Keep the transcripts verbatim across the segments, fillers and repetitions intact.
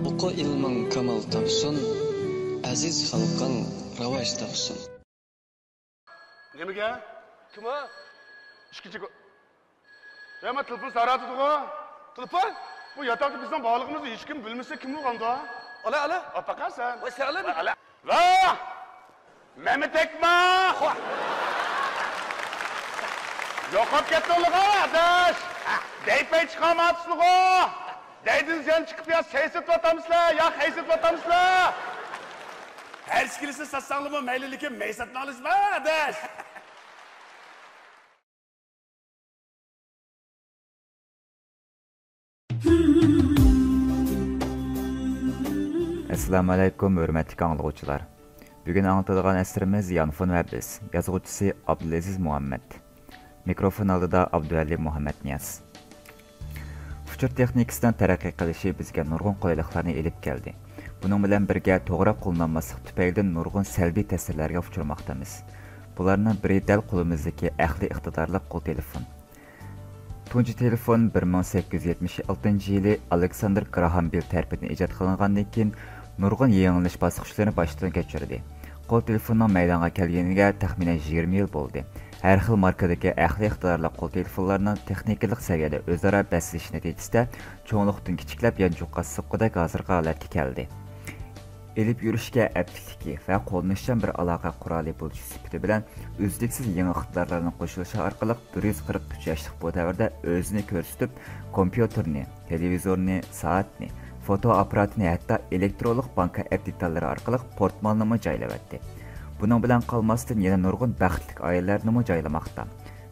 ئوقۇ ئىلمىڭ كامال تاپسۇن، ئەزىز خەلقىڭ راۋاج تاپسۇن. نېمىگە؟ كىم ئۇ؟ ئىككىنچى كو-، يا، مانا تېلېفون سارايدىغۇ. تېلېفون؟ بۇ ياتاقتا بىزنىڭ بارلىقىمىزنى ھېچكىم بىلمىسە كىم بولغاندۇ؟ ئالا، ئالا. ئاپاقا سەن. ۋاي، سەن ئالا. ئالا. ۋا! مەمەت ئەكمە! يوقاپ كەتتىڭلىغۇ، ئاداش! دەيپەي چىقارماپسىلىغۇ! دەيدىن زىيان چىقىپ يا سەي سېتىۋاتامسىلەر، يا خەي سېتىۋاتامسىلەر؟ ھەر ئىككىلىسىنى ساتساڭلىمۇ مەيلى، لېكىن مەي ساتماڭلىشىما، ئاداش! ئەسسالامۇئەلەيكۇم، ھۆرمەتلىك ئاڭلىغۇچىلار. بۈگۈن ئاڭلىتىدىغان ئەسىرىمىز يانفون ۋە بىز. يازغۇچىسى ئابدۇلئەزىز مۇھەممەد. مىكروفون ئالدىدا ئابدۇۋەلى مۇھەممەدنىياز. ئۇچۇر تېخنىكىسىنىڭ تەرەققىي قىلىشى بىزگە نۇرغۇن قولايلىقلارنى ئېلىپ كەلدى. بۇنىڭ بىلەن بىرگە، توغرا قوللانماسلىق تۈپەيلىدىن نۇرغۇن سەلبىي تەسىرلەرگە ئۇچرىماقتىمىز. بۇلارنىڭ بىرى دەل قولىمىزدىكى ئەقلىي ئىقتىدارلىق قول تېلېفون. تۇنجى تېلېفون بىر مىڭ سەككىز يۈز يەتمىش ئالتىنچى يىلى ئالېكساندىر گراھام بېل تەرىپىدىن ئىجاد قىلىنغاندىن كېيىن، نۇرغۇن يېڭىلىنىش باسقۇچلىرىنى باشتىن كەچۈردى. قول تېلېفوننىڭ مەيدانغا كەلگىنىگە تەخمىنەن يىگىرمە يىل بولدى. ھەر خىل ماركىدىكى ئەقلىي ئىقتىدارلىق قول تېلېفونلارنىڭ تېخنىكىلىق سەۋىيەدە ئۆزئارا بەسلىشىش نەتىجىسىدە، چوڭلۇقتىن كىچىكلەپ يانچۇققا سوققۇدەك ھازىرقى ھالەتكە كەلدى. ئېلىپ يۈرۈشكە ئەپلىكلىكى ۋە قوللىنىشچان بىر ئالاقە قورالى بولۇشى سۈپىتى بىلەن، ئۈزلۈكسىز يېڭى ئىقتىدارلارنىڭ قوشۇلۇشى ئارقىلىق، بىر يۈز قىرىق ئۈچ ياشلىق بۇ دەۋردە ئۆزىنى كۆرسىتىپ، كومپيۇتېرنى، تېلېۋىزورنى، سائەتنى، فوتو ئاپپاراتىنى، ھەتتا ئېلېكترونلۇق بانكا ئەپ دېتاللىرى ئارقىلىق پورتمالنىمۇ جايلىۋەتتى. بۇنىڭ بىلەن قالماستىن، يەنە نۇرغۇن بەختلىك ئائىلىلەرنىمۇ جايلىماقتا.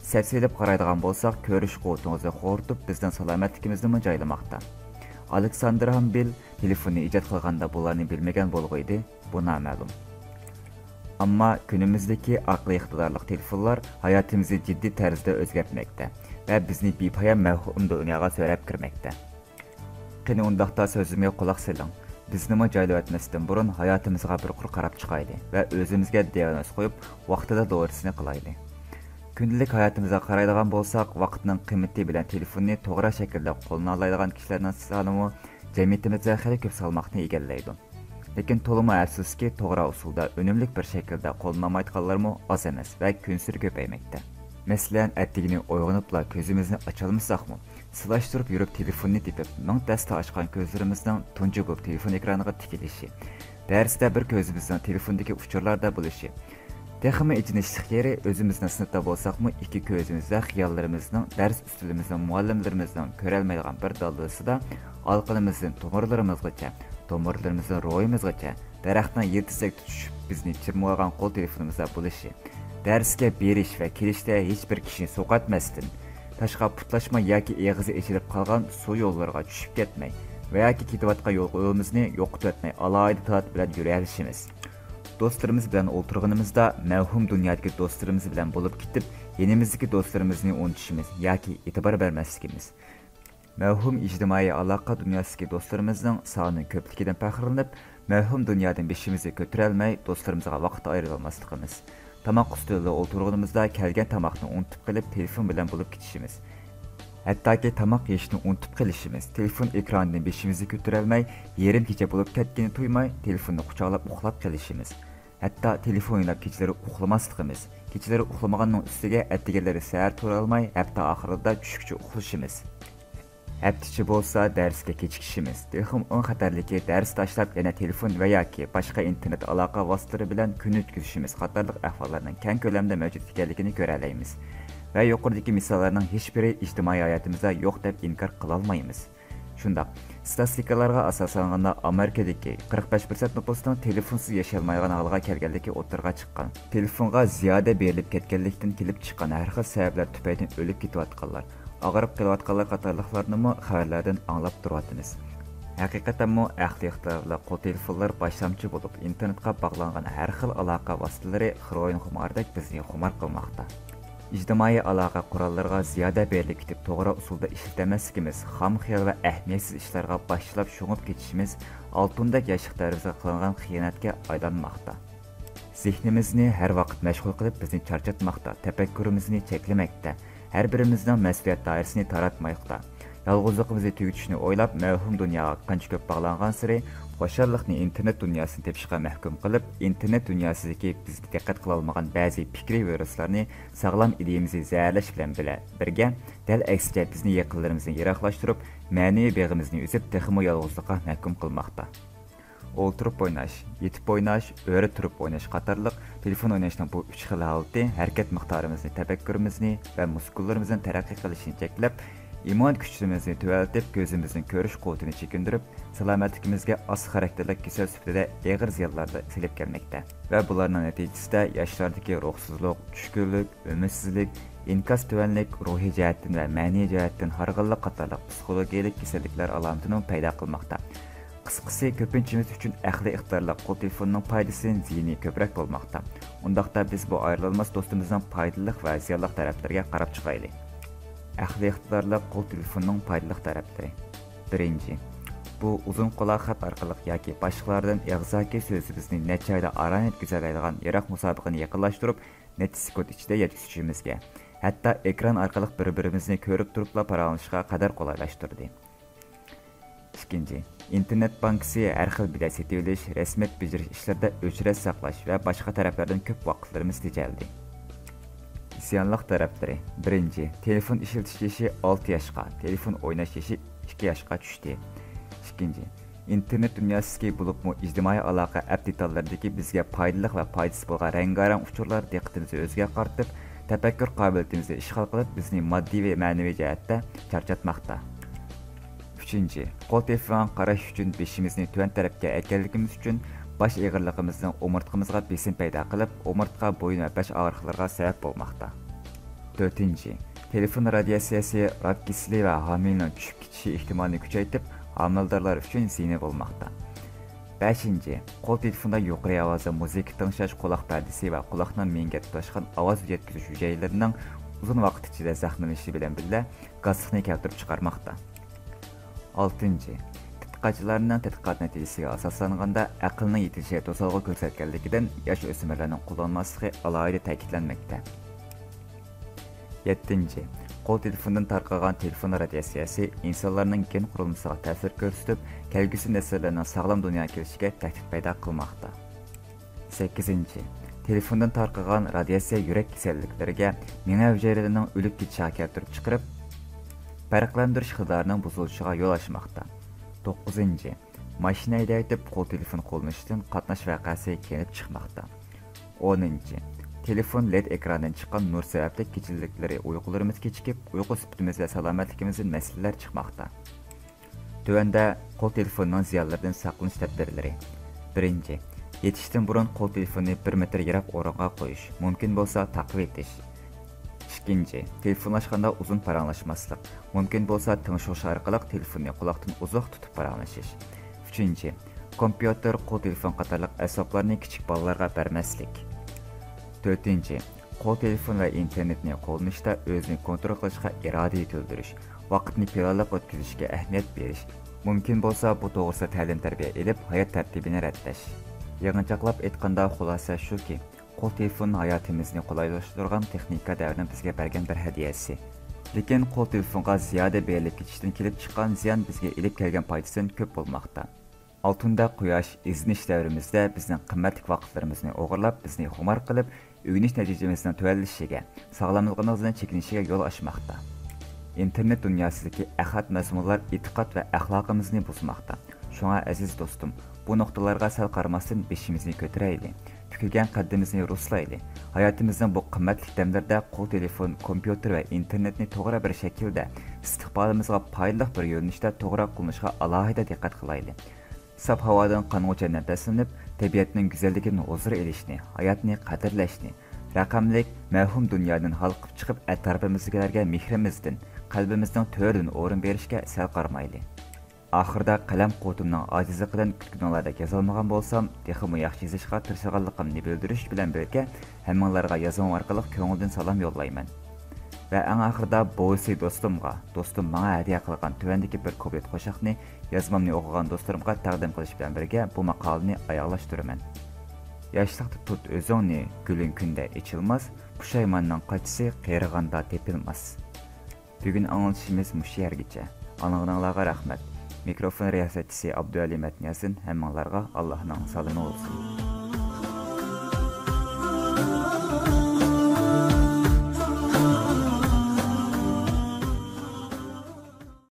سەپسېلىپ قارايدىغان بولساق، كۆرۈش قۇۋۋىتىمىزنى خورىتىپ، بىزنىڭ سالامەتلىكىمىزنىمۇ جايلىماقتا. ئالېكساندر ھام بېل تېلېفوننى ئىجاد قىلغاندا بۇلارنى بىلمىگەن بولغىيدى، بۇ نامەلۇم. ئەمما كۈنىمىزدىكى ئەقلىي ئىقتىدارلىق تېلېفونلار ھاياتىمىزنى جىددىي تەرزدە ئۆزگەرتمەكتە ۋە بىزنى بىپايان مەۋھۇم دۇنياغا سۆرەپ كىرمەكتە. قېنى ئۇنداقتا سۆزۈمگە قۇلاق سېلىڭ. بىزنىمۇ جايلىۋەتمەستىن بۇرۇن ھاياتىمىزغا بىر قۇر قاراپ چىقايلى ۋە ئۆزىمىزگە دىئاگنوز قويۇپ، ۋاقتىدا دورىسىنى قىلايلى. كۈندىلىك ھاياتىمىزغا قارايدىغان بولساق، ۋاقىتنىڭ قىممىتى بىلەن تېلېفوننى توغرا شەكىلدە قوللىنالايدىغان كىشىلەرنىڭ سانىمۇ جەمئىيىتىمىزدە خېلى كۆپ سالماقنى ئىگىلەيدۇ. لېكىن تولىمۇ ئەپسۇسكى، توغرا ئۇسۇلدا، ئۈنۈملۈك بىر شەكىلدە قوللىنالمايدىغانلارمۇ ئاز ئەمەس ۋە كۈنسېرى كۆپەيمەكتە. مەسىلەن، ئەتىگىنى ئويغىنىپلا كۆزىمىزنى ئاچالمىساقمۇ، سىلاشتۇرۇپ يۈرۈپ تېلېفوننى تېپىپ، مىڭ دەستە ئاچقان كۆزلىرىمىزنىڭ تۇنجى بولۇپ تېلېفون ئېكرانىغا تىكىلىشى، دەرستە بىر كۆزىمىزنىڭ تېلېفوندىكى ئۇچۇرلاردا بولۇشى، تېخىمۇ ئېچىنىشلىق يېرى، ئۆزىمىزنىڭ سىنىپتا بولساقمۇ، ئىككى كۆزىمىز ۋە خىياللىرىمىزنىڭ دەرس ئۈستىلىمىزنىڭ، مۇئەللىملىرىمىزنىڭ كۆرەلمەيدىغان بىر دالدىسىدا، ئالىقىنىمىزدىن تومۇرلىرىمىزغىچە، تومۇرلىرىمىزدىن روھىمىزغىچە، دەرەخنىڭ يىلتىزىدەك تۇتۇشۇپ بىزنى چىرمىۋالغان قول تېلېفونىمىزدا بولۇشى، دەرسكە بېرىش ۋە كېلىشتە ھېچبىر كىشىنى سوقۇۋەتمەستىن، تاشقا پۇتلاشماي ياكى ئېغىزى ئېچىلىپ قالغان سۇ يوللىرىغا چۈشۈپ كەتمەي ۋە ياكى كېتىۋاتقان يول-، يولىمىزنى يوقىتىۋەتمەي، ئالاھىدە تالانت بىلەن يۈرەلىشىمىز. دوستلىرىمىز بىلەن ئولتۇرغىنىمىزدا، مەۋھۇم دۇنيادىكى دوستلىرىمىز بىلەن بولۇپ كېتىپ، يېنىمىزدىكى دوستلىرىمىزنى ئۇنتۇشىمىز ياكى ئېتىبار بەرمەسلىكىمىز. مەۋھۇم ئىجتىمائىي ئالاقە دۇنياسىدىكى دوستلىرىمىزنىڭ سانىنىڭ كۆپلۈكىدىن پەخىرلىنىپ، مەۋھۇم دۇنيادىن بېشىمىزنى كۆتۈرەلمەي، دوستلىرىمىزغا ۋاقىت ئايرىيالماسلىقىمىز. تاماق ئۈستىلىدە ئولتۇرغىنىمىزدا كەلگەن تاماقنى ئۇنتۇپ قېلىپ، تېلېفون بىلەن بولۇپ كېتىشىمىز. ھەتتاكى تاماق يېيىشنى ئۇنتۇپ قېلىشىمىز، تېلېفون ئېكرانىدىن بېشىمىزنى كۆتۈرەلمەي، يېرىم كېچە بولۇپ كەتكىنىنى تۇيماي، تېلېفوننى قۇچاقلاپ ئۇخلاپ قېلىشىمىز. ھەتتا تېلېفون ئويناپ كېچىلىرى ئۇخلىماسلىقىمىز، كېچىلىرى ئۇخلىمىغاننىڭ ئۈستىگە ئەتىگەنلىرى سەھەر تۇرالماي، ھەپتە ئاخىرىدا چۈشكىچە ئۇخلىشىمىز. ھەپتە ئىچى بولسا دەرسكە كېچىكىشىمىز. تېخىمۇ ئەڭ خەتەرلىكى، دەرس تاشلاپ يەنە تېلېفون ۋە ياكى باشقا ئىنتېرنېت ئالاقە ۋاسىتىلىرى بىلەن كۈن ئۆتكۈزۈشىمىز قاتارلىق ئەھۋاللارنىڭ كەڭ كۆلەمدە مەۋجۇت ئىكەنلىكىنى كۆرەلەيمىز. ۋە يۇقىرىدىكى مىساللارنىڭ ھېچبىرى ئىجتىمائىي ھاياتىمىزدا يوق دەپ ئىنكار قىلالمايمىز. شۇنداق، ئىستاتىستىكىلارغا ئاساسلانغاندا، ئامېرىكىدىكى قىرىق بەش پىرسەنت نوپۇسنىڭ تېلېفونسىز ياشىيالمايدىغان ھالغا كەلگەنلىكى ئوتتۇرىغا چىققان. تېلېفونغا زىيادە بېرىلىپ كەتكەنلىكتىن كېلىپ چىققان ھەر خىل سەۋەبلەر تۈپەيلىدىن ئۆلۈپ كېتىۋاتقانلار، ئاغرىپ قېلىۋاتقانلار قاتارلىقلارنىمۇ خەۋەرلەردىن ئاڭلاپ تۇرۇۋاتىمىز. ھەقىقەتەنمۇ ئەقلىي ئىقتىدارلىق قول تېلېفونلار باشلامچى بولۇپ، ئىنتېرنېتقا باغلانغان ھەر خىل ئالاقە ۋاسىتىلىرى خىروئىن خۇماردەك بىزنى خۇمار قىلماقتا. ئىجتىمائىي ئالاقە قوراللىرىغا زىيادە بېرىلىپ كېتىپ، توغرا ئۇسۇلدا ئىشلىتەلمەسلىكىمىز، خام خىيال ۋە ئەھمىيەتسىز ئىشلارغا باشلاپ شۇڭۇپ كېتىشىمىز ئالتۇندەك ياشلىق دەۋرىمىزگە قىلىنغان خىيانەتكە ئايلانماقتا. زېھنىمىزنى ھەر ۋاقىت مەشغۇل قىلىپ، بىزنى چارچاتماقتا، تەپەككۇرىمىزنى چەكلىمەكتە، ھەر بىرىمىزنىڭ مەسئۇلىيەت دائىرىسىنى تاراتمايلىقتا. يالغۇزلۇقىمىزنى تۈگىتىشنى ئويلاپ، مەۋھۇم دۇنياغا قانچە كۆپ باغلانغانسېرى، خۇشاللىقنى ئىنتېرنېت دۇنياسىدىن تېپىشقا مەھكۇم قىلىپ، ئىنتېرنېت دۇنياسىدىكى بىز دىققەت قىلالمىغان بەزى پىكرىي ۋىرۇسلارنى ساغلام ئىدىيىمىزنى زەھەرلەش بىلەن بىلە، بىرگە، دەل ئەكسىچە بىزنى يېقىنلىرىمىزدىن يىراقلاشتۇرۇپ، مەنىۋى بېغىمىزنى ئۈزۈپ، تېخىمۇ يالغۇزلۇققا مەھكۇم قىلماقتا. ئولتۇرۇپ ئويناش، يېتىپ ئويناش، ئۆرە تۇرۇپ ئويناش قاتارلىق تېلېفون ئويناشنىڭ بۇ ئۈچ خىل ھالىتى ھەرىكەت مىقدارىمىزنى، تەپەككۇرىمىزنى ۋە مۇسكۇللىرىمىزنىڭ تەرەققىي قىلىشىنى چەكلەپ، ئىممۇنىيەت كۈچلىرىمىزنى تۆۋەنلىتىپ، كۆزىمىزنىڭ كۆرۈش قۇۋۋىتىنى چېكىندۈرۈپ، سالامەتلىكىمىزگە ئاز خاراكتېرلىك كېسەل سۈپىتىدە ئېغىر زىيانلارنى سېلىپ كەلمەكتە ۋە بۇلارنىڭ نەتىجىسىدە ياشلاردىكى روھسىزلىق، چۈشكۈنلۈك، ئۈمىدسىزلىك، ئىنكاس تۆۋەنلىك، روھىي جەھەتتىن ۋە مەنىۋى جەھەتتىن ھارغىنلىق قاتارلىق پسىخولوگىيەلىك كېسەللىكلەر ئالامىتىنىمۇ پەيدا قىلماقتا. قىسقىسى، كۆپىنچىمىز ئۈچۈن ئەقلىي ئىقتىدارلىق قول تېلېفوننىڭ پايدىسىدىن زىيىنى كۆپرەك بولماقتا. ئۇنداقتا بىز بۇ ئايرىلالماس دوستىمىزنىڭ پايدىلىق ۋە زىيانلىق تەرەپلىرىگە قاراپ چىقايلى. ئەقلىي ئىقتىدارلىق قول تېلېفوننىڭ پايدىلىق تەرەپلىرى. بىرىنچى، بۇ ئۇزۇن قولاق خەت ئارقىلىق ياكى باشقىلاردىن ئېغىزدىكى سۆزىمىزنى نەچچە ئايدا ئاران يەتكۈزەلەيدىغان يىراق مۇسابىقىنى يېقىنلاشتۇرۇپ، نەچچە سېكۇنت ئىچىدە يەتكۈزۈشىمىزگە، ھەتتا ئېكران ئارقىلىق بىر-بىرىمىزنى كۆرۈپ تۇرۇپلا پاراڭلىشىشقا قەدەر قولايلاشتۇردى. ئىككىنچى، ئىنتېرنېت بانكىسى ھەر خىل بېلەت سېتىۋېلىش، رەسمىيەت بېجىرىش ئىشلىرىدا ئۆچىرەت ساقلاش ۋە باشقا تەرەپلەردىن كۆپ ۋاقىتلىرىمىز تېجەلدى. زىيانلىق تەرەپلىرى. بىرىنچى، تېلېفون ئىشلىتىش يېشى ئالتە ياشقا، تېلېفون ئويناش يېشى ئىككى ياشقا چۈشتى. ئىككىنچى، ئىنتېرنېت دۇنياسىدىكى، بولۇپمۇ ئىجتىمائىي ئالاقە ئەپ دېتاللىرىدىكى بىزگە پايدىلىق ۋە پايدىسىز بولغان رەڭگارەڭ ئۇچۇرلار دىققىتىمىزنى ئۆزىگە قارىتىپ، تەپەككۇر قابىلىيىتىمىزنى ئىشغال قىلىپ، بىزنى ماددىي ۋە مەنىۋى جەھەتتە چارچاتماقتا. ئۈچىنچى، قول تېلېفونغا قاراش ئۈچۈن بېشىمىزنى تۆۋەن تەرەپكە ئەكەلگىنىمىز ئۈچۈن باش ئېغىرلىقىمىزنىڭ ئومۇرتقىمىزغا بېسىم پەيدا قىلىپ، ئومۇرتقا، بويۇن ۋە باش ئاغرىقلىرىغا سەۋەب بولماقتا. تۆتىنچى، تېلېفون رادىياتسىيەسى راك كېسىلى ۋە ھامىلىنىڭ چۈشۈپ كېتىشى ئېھتىمالىنى كۈچەيتىپ، ھامىلىدارلار ئۈچۈن زىيىنى بولماقتا. بەشىنچى، قول تېلېفوندا يۇقىرى ئاۋازدا مۇزىكا تىڭشاش قۇلاق پەردىسى ۋە قۇلاقنىڭ مېڭىگە تۇتاشقان ئاۋاز يەتكۈزۈش ھۈجەيرىلىرىنىڭ ئۇزۇن ۋاقىت ئىچىدە زەخىملىنىشى بىلەن بىللە، گاسلىقنى كەلتۈرۈپ چىقارماقتا. ئالتىنچى، تەتقىقاتچىلارنىڭ تەتقىقات نەتىجىسىگە ئاساسلانغاندا، ئەقىلنىڭ يېتىلىشىگە توسالغۇ كۆرسەتكەنلىكىدىن، ياش ئۆسمۈرلەرنىڭ قوللانماسلىقى ئالاھىدە تەكىتلەنمەكتە. يەتتىنچى، قول تېلېفوندىن تارقىغان تېلېفون رادىياتسىيەسى ئىنسانلارنىڭ گېن قۇرۇلمىسىغا تەسىر كۆرسىتىپ، كەلگۈسى نەسىللەرنىڭ ساغلام دۇنياغا كېلىشىگە تەھدىت پەيدا قىلماقتا. سەككىزىنچى، تېلېفوندىن تارقىغان رادىياتسىيە يۈرەك كېسەللىكلىرىگە، مېڭە ھۈجەيرىلىرىنىڭ ئۆلۈپ كېتىشىگە كەلتۈرۈپ چىقىرىپ، پەرقلەندۈرۈش ئىقتىدارىنىڭ بۇزۇلۇشىغا يول ئاچماقتا. توققۇزىنچى، ماشىنا ھەيدەۋېتىپ قول تېلېفون قوللىنىشتىن قاتناش ۋەقەسى كېلىپ چىقماقتا. ئونىنچى، تېلېفون لېد ئېكراندىن چىققان نۇر سەۋەبلىك كېچىلىكلىرى ئۇيقۇلىرىمىز كېچىكىپ، ئۇيقۇ سۈپىتىمىز ۋە سالامەتلىكىمىزدىن مەسىلىلەر چىقماقتا. تۆۋەندە قول تېلېفونىنىڭ زىيانلىرىدىن ساقلىنىش تەدبىرلىرى. بىرىنچى، يېتىشتىن بۇرۇن قول تېلېفونىنى بىر مېتىر يىراق ئورۇنغا قويۇش، مۇمكىن بولسا تاقىۋېتىش. ئىككىنچى، تېلېفونلاشقاندا ئۇزۇن پاراڭلاشماسلىق، مۇمكىن بولسا تىڭشىغۇچ ئارقىلىق تېلېفوننى قۇلاقتىن ئۇزاق تۇتۇپ پاراڭلىشىش. ئۈچىنچى، كومپيۇتېر، قول تېلېفون قاتارلىق ئەسۋابلارنى كىچىك بالىلارغا بەرمەسلىك. تۆتىنچى، قول تېلېفون ۋە ئىنتېرنېتنى قوللىنىشتا ئۆزىنى كونترول قىلىشقا ئىرادە يېتىلدۈرۈش، ۋاقىتنى پىلانلىق ئۆتكۈزۈشكە ئەھمىيەت بېرىش، مۇمكىن بولسا بۇ توغرىسىدا تەلىم تەربىيە ئېلىپ، ھايات تەرتىپىنى رەتلەش. يىغىنچاقلاپ ئېيتقاندا، خۇلاسە شۇكى، قول تېلېفون ھاياتىمىزنى قولايلاشتۇرغان تېخنىكا دەۋرىنىڭ بىزگە بەرگەن بىر ھەدىيەسى. لېكىن قول تېلېفونغا زىيادە بېرىلىپ كېتىشتىن كېلىپ چىققان زىيان بىزگە ئېلىپ كەلگەن پايدىسىدىن كۆپ بولماقتا. ئالتۇندەك قۇياش ئىزدىنىش دەۋرىمىزدە بىزنىڭ قىممەتلىك ۋاقىتلىرىمىزنى ئوغرىلاپ، بىزنى خۇمار قىلىپ، ئۆگىنىش نەتىجىمىزنىڭ تۆۋەنلىشىگە، ساغلاملىقىمىزنىڭ چېكىنىشىگە يول ئاچماقتا. ئىنتېرنېت دۇنياسىدىكى ئەخلەت مەزمۇنلار ئېتىقاد ۋە ئەخلاقىمىزنى بۇزماقتا. شۇڭا، ئەزىز دوستۇم، بۇ نۇقتىلارغا سەل قارىماستىن، بېشىمىزنى كۆتۈرەيلى، پۈكۈلگەن قەددىمىزنى رۇسلايلى. ھاياتىمىزنىڭ بۇ قىممەتلىك دەملىرىدە قول تېلېفون، كومپيۇتېر ۋە ئىنتېرنېتنى توغرا بىر شەكىلدە، ئىستىقبالىمىزغا پايدىلىق بىر يۆنىلىشتە توغرا قوللىنىشقا ئالاھىدە دىققەت قىلايلى. ساپ ھاۋادىن قانغۇچە نەپەسلىنىپ، تەبىئەتنىڭ گۈزەللىكىدىن ھۇزۇر ئېلىشنى، ھاياتنى قەدىرلەشنى، رەقەملىك، مەۋھۇم دۇنيادىن ھالقىپ چىقىپ، ئەتراپىمىزدىكىلەرگە مېھرىمىزدىن، قەلبىمىزنىڭ تۆرىدىن ئورۇن بېرىشكە سەل قارىمايلى. ئاخىرىدا قەلەم قۇۋۋىتىمنىڭ ئاجىزلىقىدىن كۈتكىنىڭلاردەك يازالمىغان بولسام، تېخىمۇ ياخشى يېزىشقا تىرىشىدىغانلىقىمنى بىلدۈرۈش بىلەن بىرگە، ھەممىڭلارغا يازمام ئارقىلىق كۆڭۈلدىن سالام يوللايمەن. ۋە ئەڭ ئاخىرىدا بوۋىسى دوستۇمغا، دوستۇم ماڭا ھەدىيە قىلغان تۆۋەندىكى بىر كۇپلېت قوشاقنى يازمامنى ئوقۇغان دوستلىرىمغا تەقدىم قىلىش بىلەن بىرگە، بۇ ماقالىنى ئاياغلاشتۇرىمەن. ياشلىقتا تۇت ئۆزۈڭنى، گۈلۈڭ كۈندە ئېچىلماس، پۇشايماننىڭ قاچىسى قېرىغاندا تېپىلماس. بۈگۈن ئاڭلىتىشىمىز مۇشۇ يەرگىچە. ئاڭلىغىنىڭلارغا رەھمەت. مىكروفون رىياسەتچىسى ئابدۇئەلى مەتنىيازىن، ھەممىڭلارغا ئاللاھنىڭ سالىمى بولسۇن.